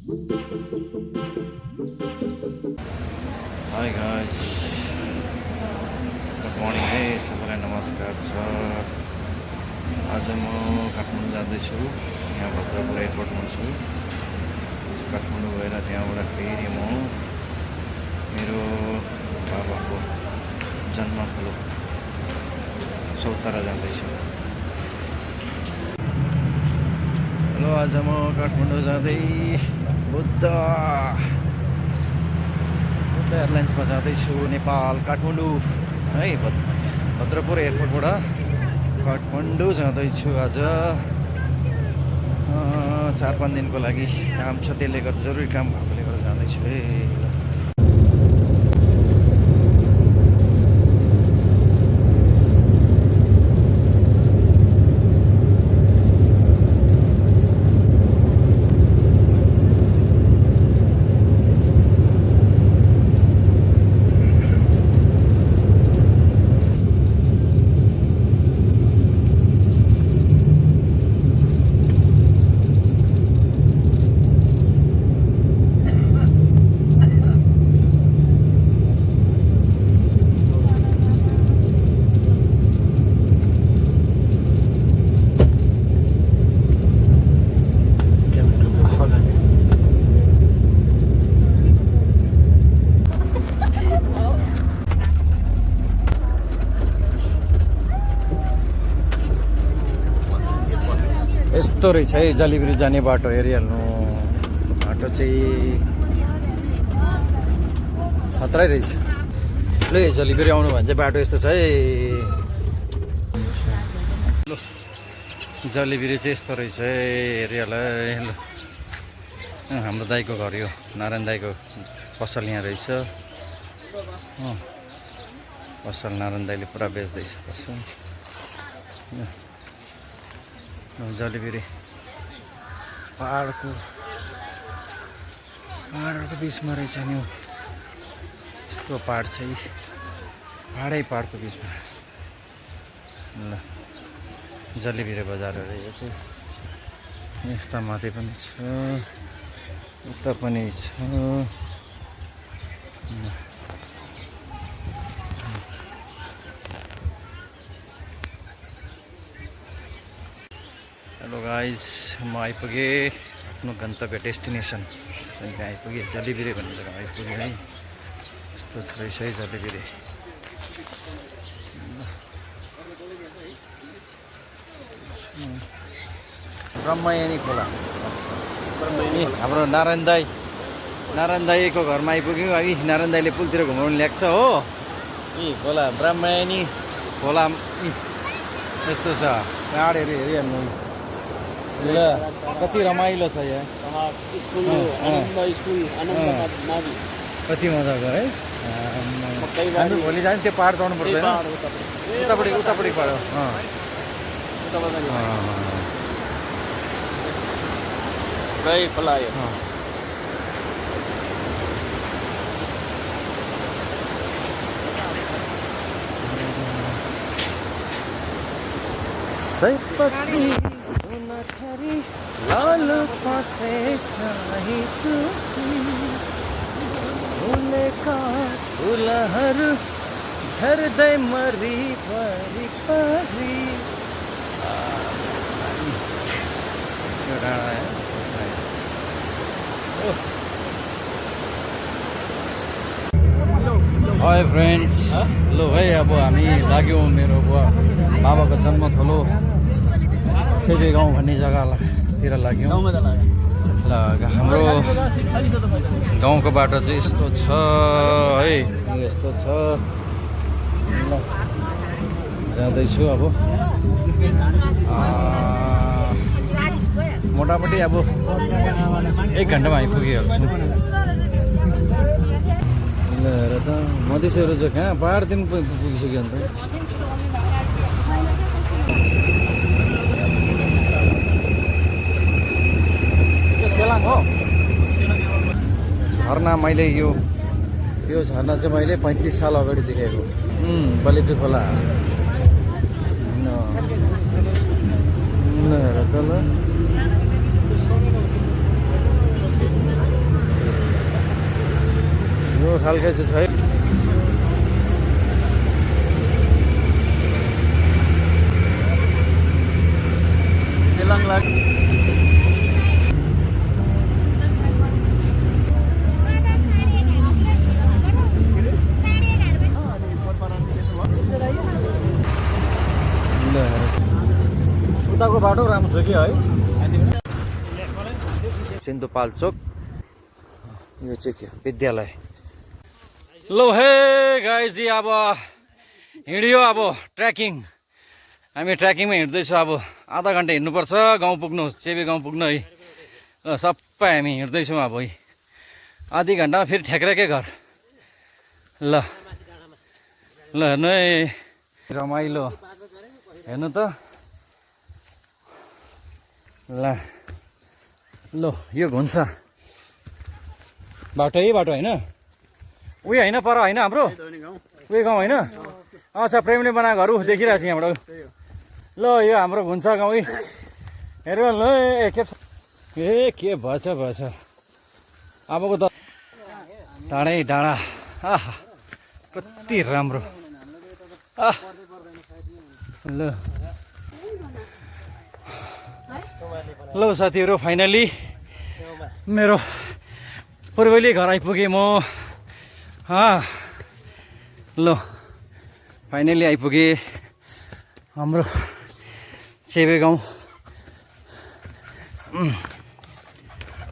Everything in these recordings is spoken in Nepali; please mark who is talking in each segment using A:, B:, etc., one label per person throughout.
A: हाई गाइस, गुड मर्निङ है, सबैलाई नमस्कार छ। आज म काठमाडौँ जाँदैछु, यहाँ भद्रपुर एयरपोर्टमा छु। काठमाडौँ गएर त्यहाँबाट फेरि म मेरो बाबाको जन्मथलो चौतारा जाँदैछु। हेलो, आज म काठमाडौँ जाँदै बुद्ध एयरलाइन्समा जाँदैछु, नेपाल काठमाडौँ है। भद्रपुर एयरपोर्टबाट काठमाडौँ जाँदैछु आज 4-5 दिनको लागि। काम छ, त्यसले गर्दा जरुरी काम भएकोले गर्दा जाँदैछु है। यस्तो रहेछ है जलिबिरी जाने बाटो, हेरिहाल्नु। बाटो चाहिँ खतरै रहेछ। ल जलिबिरी आउनु भने चाहिँ बाटो यस्तो छ है। ल जलिबिरी चाहिँ यस्तो रहेछ है, हेरिहाल है। ल हाम्रो दाइको घर यो, नारायण दाइको पसल यहाँ रहेछ। पसल नारायण दाइले पुरा बेच्दैछ पसल। जलिबिरी पहाडको बिचमा रहेछ नि। यस्तो पहाड छ, पहाडको बिचमा। ल जलिबिरी बजारहरू यो चाहिँ यस्ता माथि पनि छ, उता पनि छ। हेलो गाइस, म आइपुगेँ आफ्नो गन्तव्य डेस्टिनेसन। चाहिँ आइपुगेँ, जलिबिरी भन्ने जग्गा आइपुगेँ है। यस्तो रहेछ है जलिबिरी। ब्रह्मयानी खोला, हाम्रो नारायण दाईको घरमा आइपुग्यौँ है। नारायण दाईले पुलतिर घुमाउनु ल्याएको छ हो। खोला ब्रह्मयानी खोला यस्तो छ, पाहाडहरू हेरिहाल्नु। ल कति रमाइलो छ यहाँ। कति मजाको है। हामी भोलि जाने त्यो पहाड चढ्नु पर्दैन, उतापट्टि पऱ्यो। सयपत्री लालु पाते चाहिछु, फुलेका फुलहरू झर्दै मरी परी परी। हाई फ्रेन्ड्स, हेलो है। अब हामी लाग्यौँ मेरो बाबाको जन्मथलो सेबे गाउँ भन्ने जग्गातिर लाग्यौँ। ल हाम्रो गाउँको बाटो चाहिँ यस्तो छ है, यस्तो छ। ल जाँदैछु अब। मोटामोटी अब 1 घन्टामा आइपुगिहाल्छु। ल हेर त, मधेसीहरू चाहिँ कहाँ पहाडतिर पुगिसक्यो अन्त। झरना मैले यो झरना चाहिँ मैले 35 साल अगाडि देखेको। बलिपी खोला हेर त। ल खालको चाहिँ छ है। सेलाङ लाग उताको बाटो राम्रो छ कि है। सिन्धुपाल्चोक यो चाहिँ के विद्यालय। लो हे गाइस अब हिँड्यो अब ट्रेकिङ। हामी ट्रेकिङमा हिँड्दैछौँ। अब आधा घन्टा हिँड्नुपर्छ गाउँ पुग्नु, चेबे गाउँ पुग्नु है। सबै हामी हिँड्दैछौँ अब है। आधी घन्टामा फेरि ठेक्राकै घर। ल ल हेर्नु है रमाइलो हेर्नु त। ल लो यो घुन्छ बाटो, यही बाटो होइन उयो होइन पर होइन हाम्रो उयो गाउँ होइन। अच्छा प्रेमले बनाएको घरहरू देखिरहेको छ यहाँबाट। ल यो हाम्रो घुन्छ गाउँ है। हेर ल के भएछ अबको त डाँडै डाँडा। आहा कति राम्रो। ल ल साथीहरू फाइनली मेरो पूर्वेली घर आइपुगेँ म। ल फाइनली आइपुगेँ हाम्रो चेबे गाउँ।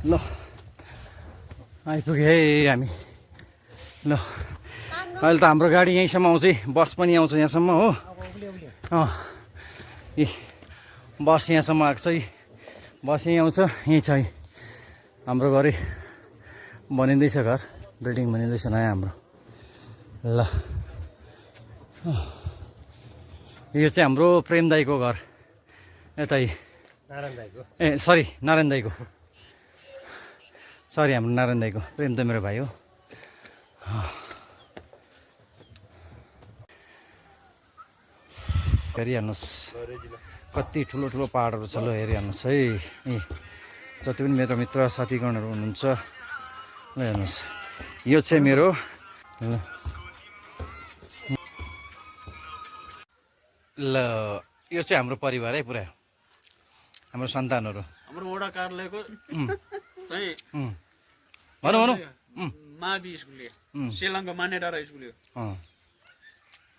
A: ल आइपुगेँ है हामी। ल अहिले त हाम्रो गाडी यहीँसम्म आउँछ, बस पनि आउँछ यहाँसम्म हो। ए बस यहाँसम्म आएको छ है। बस यहीँ आउँछ, यहीँ छ है हाम्रो घरै बनिँदैछ। घर बिल्डिङ बनिँदैछ नयाँ हाम्रो। ल यो चाहिँ हाम्रो प्रेम दाईको घर यतै नारायण दाईको। ए सरी नारायण दाईको, सरी हाम्रो नारायण दाईको। प्रेम त मेरो भाइ हो। हेरिहाल्नुहोस् कति ठुलो ठुलो पहाडहरू छ। ल हेरिहाल्नुहोस् है। ए जति पनि मेरो मित्र साथीगणहरू हुनुहुन्छ ल हेर्नुहोस् यो चाहिँ मेरो ल यो चाहिँ हाम्रो परिवार है पुरा हाम्रो सन्तानहरू। हाम्रो वडा कार्यालयको चाहिँ भनौँ भनौँ मावि स्कुल सेलाङको मानेडाँडा स्कुल हो।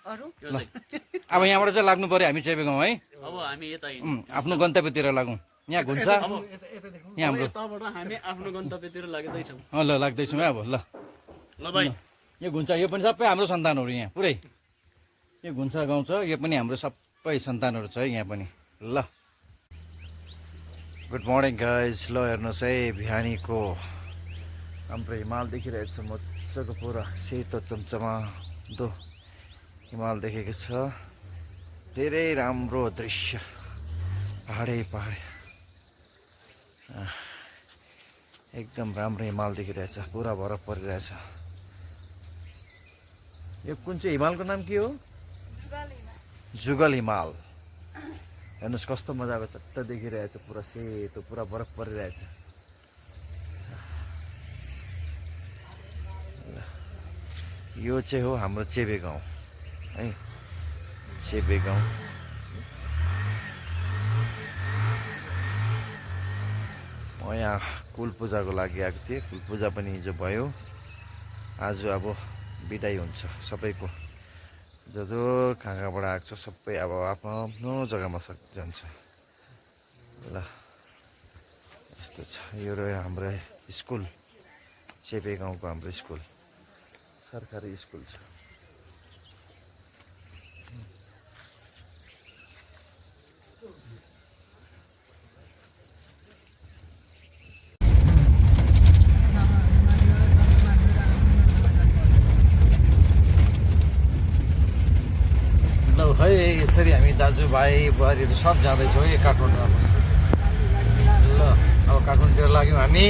A: अब यहाँबाट चाहिँ लाग्नु पर्यो हामी चेबे गाउँ है। अब हामी यता आफ्नो गन्तव्यतिर लागौँ। यहाँ घुन्छ यहाँ हाम्रो हामी आफ्नो गन्तव्यतिर लाग्दैछौँ। ल लाग्दैछौँ है अब। ल ल भाइ यो घुन्छ यो पनि सबै हाम्रो सन्तानहरू यहाँ पुरै। यो घुन्छ गाउँ छ यो पनि हाम्रो सबै सन्तानहरू छ है यहाँ पनि। ल गुड मर्निङ गाइज। ल हेर्नुहोस् है बिहानीको हाम्रो हिमाल देखिरहेको छ मजाको पुरा सेतो चम्चमादो हिमाल देखेको छ। धेरै राम्रो दृश्य पहाडै पहाड एकदम राम्रो हिमाल देखिरहेछ। पुरा बरफ परिरहेछ। यो कुन चाहिँ हिमालको नाम के हो? जुगल हिमाल। हेर्नुहोस् कस्तो मजाको चट्ट देखिरहेछ। पुरा सेतो पुरा बरफ परिरहेछ। यो चाहिँ हो हाम्रो चेबे गाउँ है। चेबे गाउँ म यहाँ कुल पूजाको लागि आएको थिएँ। कुल पूजा पनि हिजो भयो। आज अब बिदाई हुन्छ सबैको। जो जो कहाँ कहाँबाट आएको छ सबै अब आफ्नो आफ्नो जग्गामा जान्छ। ल यस्तो छ। यो रह्यो हाम्रो स्कुल चेबे गाउँको हाम्रो स्कुल सरकारी स्कुल छ। है यसरी हामी दाजुभाइ बुहारीहरू सब जाँदैछौँ है काठमाडौँमा। ल अब काठमाडौँतिर लाग्यौँ हामी।